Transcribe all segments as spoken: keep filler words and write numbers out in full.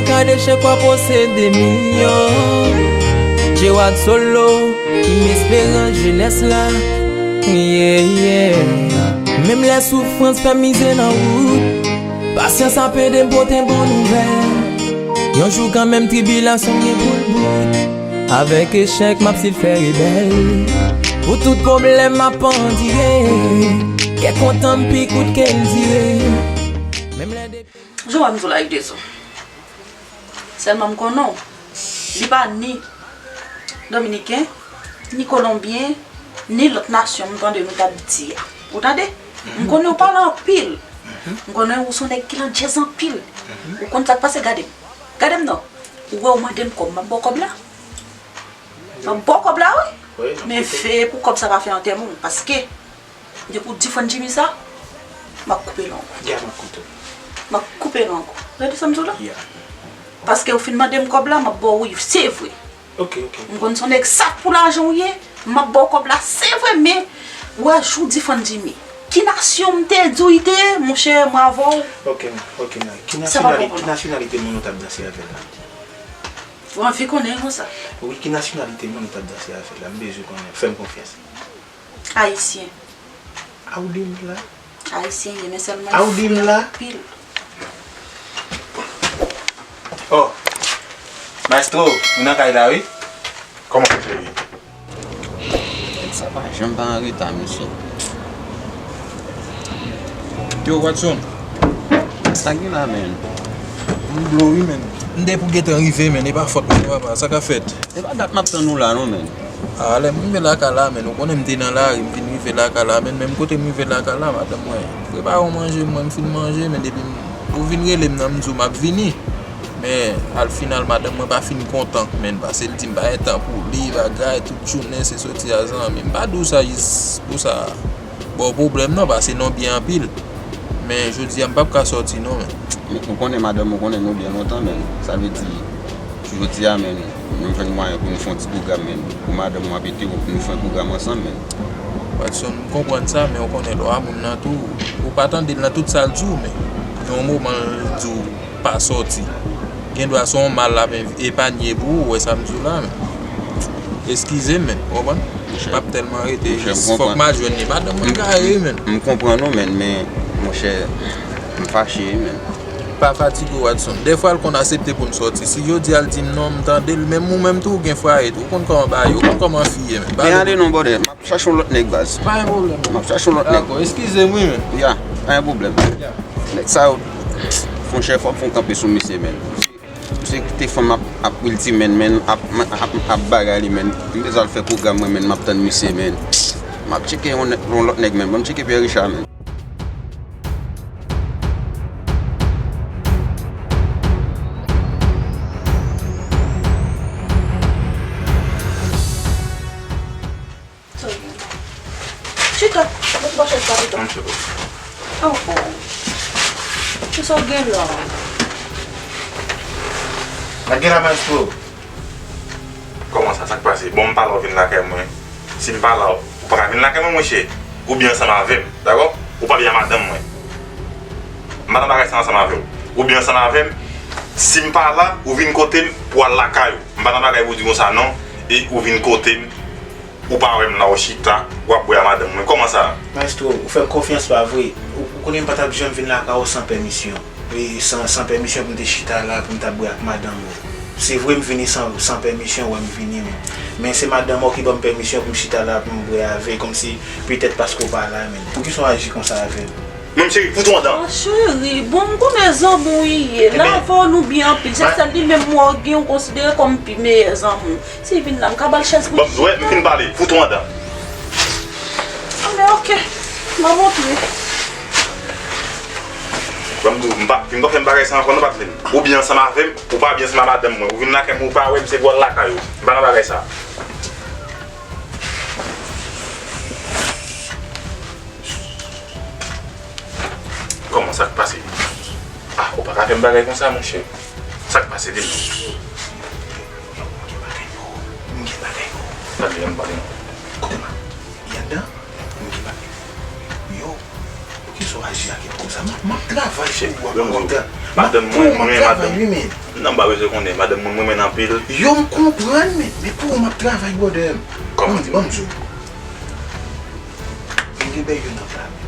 Ka dechèk w ap posede milyon. Gerard Solo, Kim Esperans, jenès la. Yeah, yeah. Menm lè soufrans fè m mize nan wout, pasyans ap ede m pote bon nouvèl. Yon jou kanmenm tribilasyon m gen pou l bout. Avèk echèk m ap silfè rebèl. Pou tout pwoblèm m ap andire. Kè kontan m pi kout ke l dire. Menm lè depi Jan w wè m di w la, Igdezo. Sèlman m konnen w, li pa ni dominiken, ni kolonbyen, ni lòt nasyon m tande nou t ap di a. Ou tande? M konnen w pale anpil. M konnen ou se yon nèg ki nan djaz anpil. Ou konn sa k pase? Gade m. Gade m non. Ou wè w mande m kòb, m ap ba w kòb la. M ap ba w kòb la, wi. Men veye pou kòb sa pa fè antèman w, paske depi w difann Jimmy sa, m ap koupe lang ou. Ya, m ap koute w. M ap koupe lang ou. Ou tande sa m di w la? Ya. Paske ou fin mande m kòb la, m ap ba w li, se vre. Ok, ok. M konn se yon nèg sak pou lajan w ye, m ap ba w kòb la, se vre, men wè jou w difann Jimmy. Ki nasyon m te di w li te ye, monchè, mwen avè w. Ok, ok, Nike. Ki nasyonalite, ki nasyonalite moun ou t ap danse avè l la? Ou anvi konnen konsa? Wi, ki nasyonalite moun ou t ap danse avè l la? M bezwen konnen. Fè m konfyans. Ayisyen. A w di m la? Ayisyen ye, men sèlman Awdil la? Pil. Oh, Maestro, ou nan kay la, wi. Kòman w cheri? Nèg sa pa janm pa anreta, mesye. Yo, Watson. Sa gen la, men? M blo, wi, men. M depi w gentan rive, men. E pa fòt mwen, non, papa. Sa k ap fèt? E pa dat m ap tann ou la, non, men. A, lè m rive lakay la, men, ou konnen m te nan lari, m fin rive lakay la, men, menm kote m rive lakay la, madanm mwen prepare yon manje, mwen m fin manje, men depi m, ou vin rele m nan, m di w m ap vini. Men, al final, madanm mwen pa fin kontan, men, paske l di m pa gen tan pou li, bagay, tout jounen se soti a zanmi. M pa di w sa jis pou sa ba w pwoblèm, non, paske non byen anpil. Men, jodi a, m p ap ka sòti, non, men. Men, ou konnen madanm ou konnen nou byen lontan, men. Sa vle di, Jodi a, men, nou jwenn mwayen pou nou fè yon ti pwogram, men, pou madanm ou ap ede w, pou nou fè yon pwogram ansanm, men. Watson, m konprann sa, men ou konnen lwa moun nan tou, ou pa tande l nan tout sa l di w, men gen yon moman l di w pa sòti. Gendwa se yon mal l ap env-, epanye pou ou, ou wè sa m di w la, men. Eskize m, men, ou konprann? M p ap tèlman rete, jis fòk m al jwenn li. Madanm mwen gare, men. M konprann ou, men, men, monchè, m fache, men. Pa fatige w, Watson. Dèfwa l konn aksepte pou n sòti. Si jodi a l di m non, m tande l. Menm ou menm tou, ou gen fwaye tou. Ou konn kòman bagay yo, ou konn kòman fi ye, men. Men ale non, brother. M ap chache yon lòt nèg, baz. Pa gen pwoblèm. M ap chache yon lòt nèg. Dakò, eskize m, wi, men. Ya, pa gen pwoblèm. Ya. Nèg sa yo, monchè, fò m fè yon kanpe sou misye, men. Misye kite fanm ap, ap wiltimen, men, ap, ap, ap bagay li, men. M bezwen al fè pwogram mwen, men, m ap tann misye, men. M ap tcheke yon nè-, yon lòt nèg, men. Ban m tcheke Pierre Richard, men. Sa w gen la? Chita, mete bò chèz la pito. An chita. Oh, oh. Kisa w gen la? Sa k gen la, maestro? Kòman sa? Sa k pase? Bon, m pa la, w vin lakay mwen. Si m pa la, ou pa ka vin lakay mwen, monchè. Ou byen ansanm avè m, dakò? Ou pa byen a madanm mwen. M pa nan bagay sa ansanm avè w. Ou byen ansanm avè m. Si m pa la, ou vin kote m pou al lakay ou. M pa nan bagay pou di konsa non. E ou vin kote m, ou pa wè m la, ou chita, w ap bwè a madanm mwen. Kòman sa? Maestro, ou fè m konfyans pa vre. Ou, ou konnen m pa t ap janm vin lakay ou san pèmisyon. E san, san pèmisyon pou m te chita la, pou m t ap bwè ak madanm ou. Se vre m vini san, san pèmisyon, ou wè m vini, men, men se madanm ou ki ban m pèmisyon pou m chita la, pou m bwè avè l, kòmsi petèt paske w pa la, men. Poukisa w aji konsa avè m? Men cheri, fout ou anndan. Ah, cheri, bon, m konnen zanmi w li ye. Lè avè w nou byen anpil. Se sèl li menm mwen w gen, ou konsidere kòm pi meyè zanmi w. Si l vin la, m ka ba l chèz pou l chita. Bon, wè, m fin pale. Fout ou anndan. Ah, men oke. M a montre. Ban m di w, m pa, vin pa fè m bagay sa ankò non, patnè m. Ou byen ansanm avè m, ou pa byen ansanm a madanm mwen. Ou vin lakay mwen, ou pa wè m, se pou w al lakay ou. M pa nan bagay sa. Kòman, sa k pase? Ah, ou pa ka fè m bagay konsa, monchè. Sa k pase, di m non. M gen bagay pou ou. M gen bagay pou ou. Pale, ann pale non. Koute m. Li anndan? M gen bagay pou ou. Yo, poukisa w aji ak èt konsa? M ap, m ap travay pou ou, w ap kontan. Madanm mwen, mwen renmen madanm. Wi, men. Non, m pa bezwen konnen. Madanm mwen, mwen renmen l anpil. Yo, m konprann, men, men pou ou m ap travay, brother. Kòman? Ban m di w. Gen de bèy yo nan pla, men.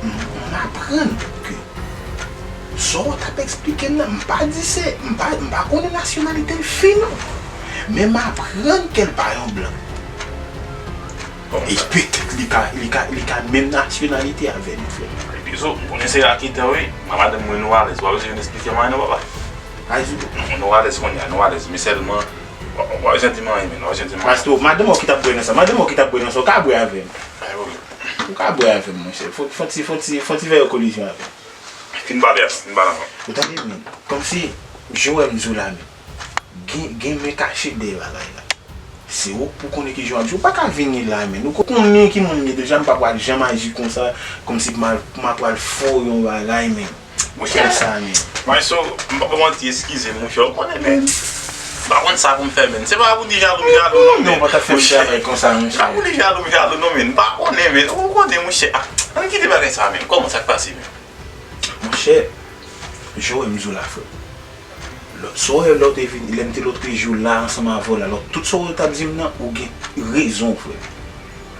M, m aprann ke sa w t ap eksplike m nan, m pa di se, m pa, m pa konnen nasyonalite l fi non. Men m aprann ke l pa yon blan. E petèt li ka, li ka, li ka menm nasyonalite avè nou, frè. Epi zo, m konnen se Akita, wi. Mwen, madanm mwen, nou alèz. W ap vin eksplike mwen, non, papa. Ay, zo. Nou alèz kounye a, nou alèz. Men sèlman, w ap jan di mwen, men w ap jan di mwen. Maestro, madanm ou ki t ap bwè nan sa. Madanm ou ki t ap bwè nan sa. Ou ka bwè avè m. Ay, wi. Ou ka bwè avè m, monchè. Fò, fò ti, fò ti, fò ti fè yon kolizyon avè m. Fin pale a, fin pale ankò. Ou tande, men. Kòmsi, jan w wè m di w la, men. Gen, gen men kache dèyè bagay la. Se ou k pou konnen kijan w ap jwe. Ou pa ka vini la, men. Ou konnen ki moun m ye deja, m pa pral janm aji konsa, kòmsi pou m al, pou m al pral fè w yon bagay, men. Monchè, konsa, men. Maestro, m pa pou manti, eskize m, monchè. Ou konnen, men. M pa konn sa pou m fè, men. Se pa pou di jalou, m jalou, non, men. Non, ou pa ta fè m travay konsa, monchè. Pa pou di jalou, m jalou, non, men. M pa konnen, men. Ou konnen, monchè. Ah, ann kite bagay sa, men. Kòman sa k pase, men? Monchè, jan w wè m di w la, frè. Lòt, sa w wè lè w te vin, lè m te lòt peyi w la ansanm avè w la, lòt, tout sa w te ap di m nan, ou gen rezon, frè.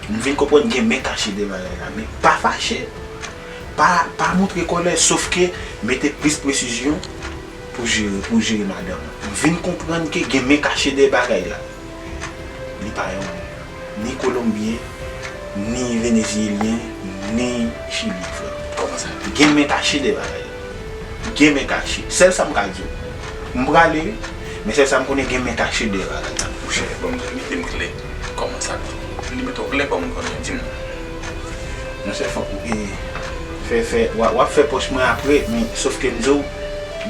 M vin konprann gen men kache dèyè bagay la, men pa fache. Pa, pa montre kòlè, sòf ke mete plis presizyon pou jere, pou jere madanm ou. M vin konprann ke gen men kache dèyè bagay la. Li pa yon moun. Ni kolonbyen, ni venezyelyen, ni chilyen, frè. Kòman sa? Gen men kache dèyè bagay la. Gen men kache. Sèl sa m ka di w. M prale, wi. Men sèl sa m konnen, gen men kache dèyè bagay la. Monchè, ban m di, mete m klè. Kòman sa? Li mete w klè, ban m konnen. Di m. Monchè, fòk ou, e, fè, fè, w a, w ap fè pòch mwen apre, men sòf ke m di w,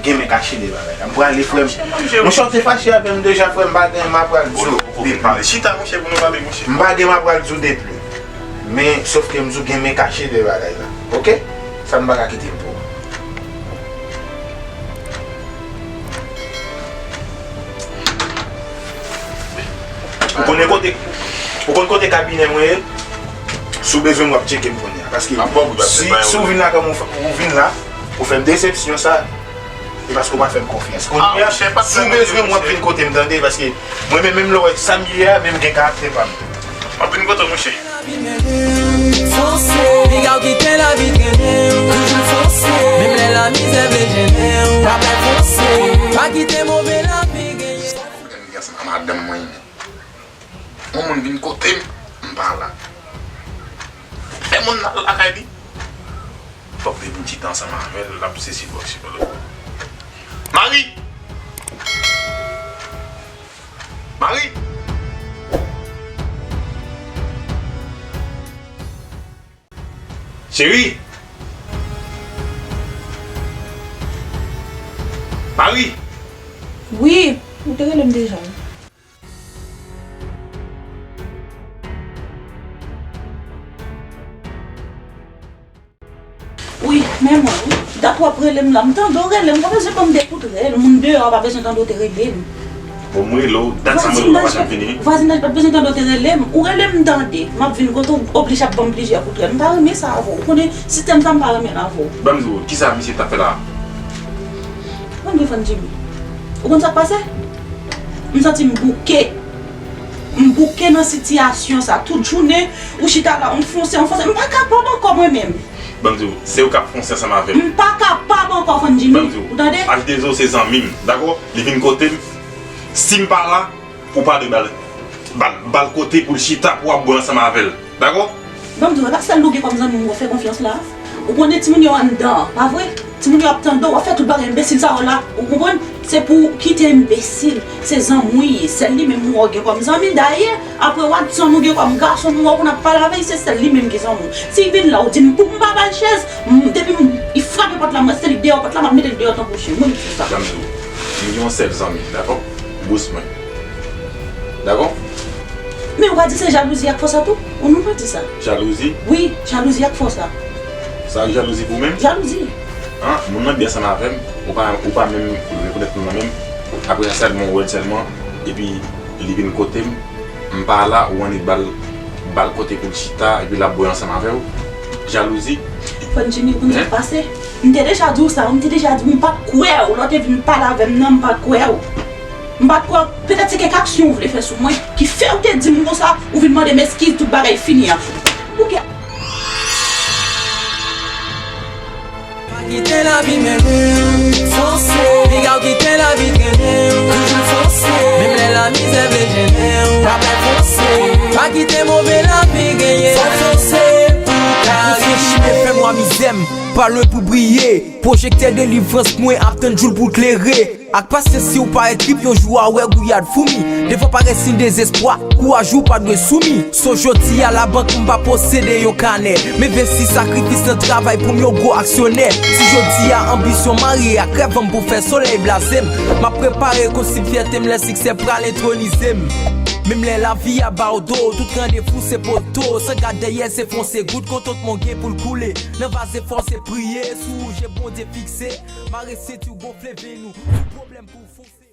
gen men kache dèyè bagay la. M prale, frè m. Monchè, monchè, monchè, w te fache avè m deja, frè m, m pa gen m apral di w depi. Chita, monchè, pou nou pale, monchè. M pa gen m apral di w depi. Men, sòf ke m di w gen men kache dèyè bagay la. Oke? Sa m pa ka kite l pou ou. Ou konnen kote, ou konn kote kabinè mwen ye? Si w bezwen m, w ap tcheke m kounye a. Paske si, si w vin la, kòm ou, ou vin la, ou fè m desepsyon sa, e paske w pa fè m konfyans. Kounye a, si w bezwen m, w ap vin kote m, tande, paske mwen menm, menm lè w wè sa m ye a, menm gen karaktè pa m. W ap vin kote w, monchè. Fonse, piga w kite lavi trennen w. Toujou fonse, menm lè lamizè vle jennen w. Pa pè fonse, pa kite move lavi genyen w. Fòk m gen ansanm a madanm mwen, men yon moun vin kote m, m pa la. Fè moun nan lakay li. Fòk li vin chita ansanm avè l, l ap sesi bò sipolo. Mari! Mari! Cheri! Mari! Wi, ou te rele m deja. Wi, men mwen, wi. Dat w ap rele m la, m tande w rele m, ou pa bezwen ban m de kout rèl. Moun deyò a pa bezwen tande w te rele m. Bon, m rele w, dat sa m rele w pa janm vini. Vwazinaj pa t bezwen tande w te rele m. Ou rele m, m tande. M ap vin kote w, oblije ap ban m plizyè kout rèl. M pa renmen sa avè w. Ou konnen sistèm sa m pa renmen l avè w. Ban m di w, kisa misye t ap fè la a? Ban m di w, Fann Jimmy. Ou konn sa k pase? M santi m bouke. M bouke nan sitiyasyon sa. Tout jounen, ou chita la, ou fonse, ou fonse. M pa kapab ankò mwen menm. Ban m di w, se ou k ap fonse ansanm avè m. M pa kapab ankò, Fann Jimmy. Ban m di w, ou tande? H de O se zanmi m, dakò? Li vin kote m. Si m pa la, ou pa dwe ba l, ba l, ba l kote pou l chita, pou w ap bwè ansanm avè l. Dakò? Ban m di w, e pa sèl nou gen kòm zanmi w fè konfyans la. Ou konnen timoun yo anndan an, pa vre? Timoun yo ap tande w, w ap fè tout bagay enbesil sa yo la. Ou konprann? Se pou w kite enbesil. Se zanmi w ye. Sèl li menm ou wè w gen kòm zanmi. Dayè, apre Wadson ou gen kòm gason, m wè w konn ap pale avè l, se sèl li menm ki zanmi w. Si l vin la, ou di m pou m pa ba l chèz, m, depi m, li frape pòt la, mwen, se li k deyò pòt la, m ap mete l deyò tankou chen. Mwen, m di w sa. Ban m di w, m gen yon sèl zanmi, dakò? Bous mwen. Dakò? Men ou pa di se jalouzi ak fòs sa tou? Ou nou pa di sa? Jalouzi? Wi, jalouzi ak fòs sa. Sa jalouzi pou ou menm? Jalouzi. Ah, moun nan byen ansanm avè m, ou pa, ou pa menm rekonèt moun nan menm. Apre sa sèlman, ou wè l sèlman, epi li vin kote m, m pa la, ou annik ba l, ba l kote pou l chita, epi l ap bwè ansanm avè w. Jalouzi. Fann Jimmy, ou konn sa k pase? M te deja di w sa, m te deja di w, m pa t kwè w. Lè w te vin pale avè m nan, m pa t kwè w. M pa t kwè w. Petèt se kèk aksyon w vle fè sou mwen ki fè w te di m konsa, ou vin mande m eskiz, tout bagay fini an. Ou gen Pa kite lavi mennen w, fonse. Piga w kite lavi trennen w, toujou fonse. Menm lè lamizè vle jennen w, pa pè fonse. Pa kite move lavi genyen w, fò w fonse pou w ka riche. Fè mwa mizè m pa lwen pou briye. Pwojektè delivrans mwen ap tann jou l pou l klere. Ak pasyans si w pa enkrib yon jou a wè gouyad foumi. Defwa parèt siy dezespwa, kouraj ou pa dwe soumi. So jodi a labank m pa posede yon kanè. Men vensis sakrifis nan travay pou m yon gwo aksyonè. Si jodi a anbisyon marye ak rèv an m pou fè solèy blaze m. M ap prepare kostim fyète m lè siksè pral entronize m. Menm lè lavi a ba w do, tout randevou se poto. San gad dèyè se fonse, gout kontant mwen gen pou l koule. Nan vaze fòse priye, sou wouje Bondye fikse. Mare senti w gonfle venn ou, sou pwoblèm pou fonse.